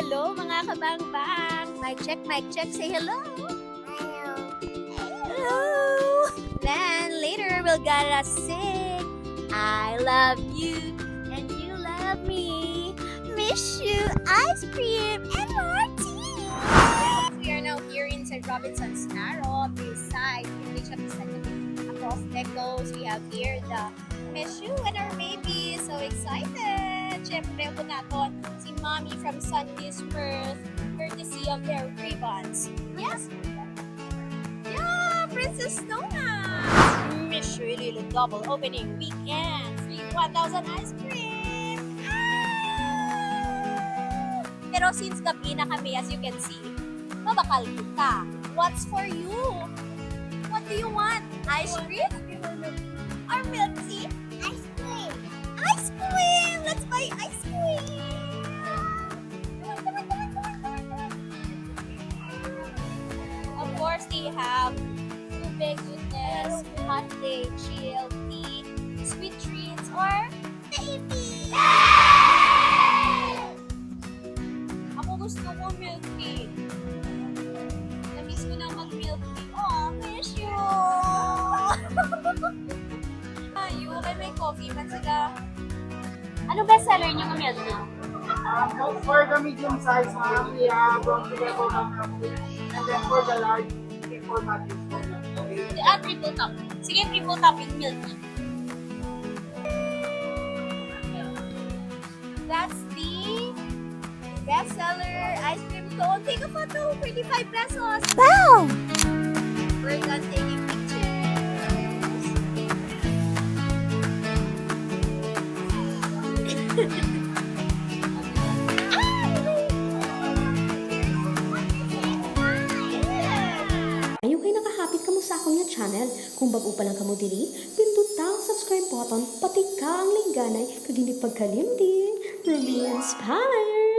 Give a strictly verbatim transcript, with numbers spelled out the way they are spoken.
Hello, mga kabangbang! Mic check, mic check. Say hello! Hello! Then later, we'll gotta sing I love you and you love me. Miss you, ice cream and more tea! We are now here in Saint Robinson's Narrow, beside the beach of the San Across Negros. We have here the Miss you and our baby. So excited! Siyempre, ako naton si Mommy from Sundays First, courtesy of their ribbons. Yes? Yeah, Princess Nona! Miss you, Iloilo double opening weekend. Free one thousand ice cream! Ah! Pero since gabi na kami, as you can see, mabakal kita. What's for you? What do you want? Ice cream? Or milk tea? Ice cream. Ice cream! Let's buy ice cream! Come on, come on, come on, come on, come on. Of course, they have tubig, goodness, hot day, chill, tea, sweet treats, or baby! Ako gusto ko milk tea. Namiss ko na mag-milk tea. Oh, miss you! Ayo, kay may coffee man sila. Ano best seller niyo nga milk tea? Um, for the medium size, ma'am, we have um, level of milk tea. And then for the large, triple topping. Ah, triple top. Sige, triple topping milk tea. That's the best seller ice cream cone. Take a photo, twenty-five pesos. Wow! We're done taking pictures. Ayaw kay nakahapit kamo sa akon nga channel. Kung bag-o pa lang kamo diri, pinduta ang subscribe button, patika ang lingganay, kag hindi pagkalimti, Ruby Inspire!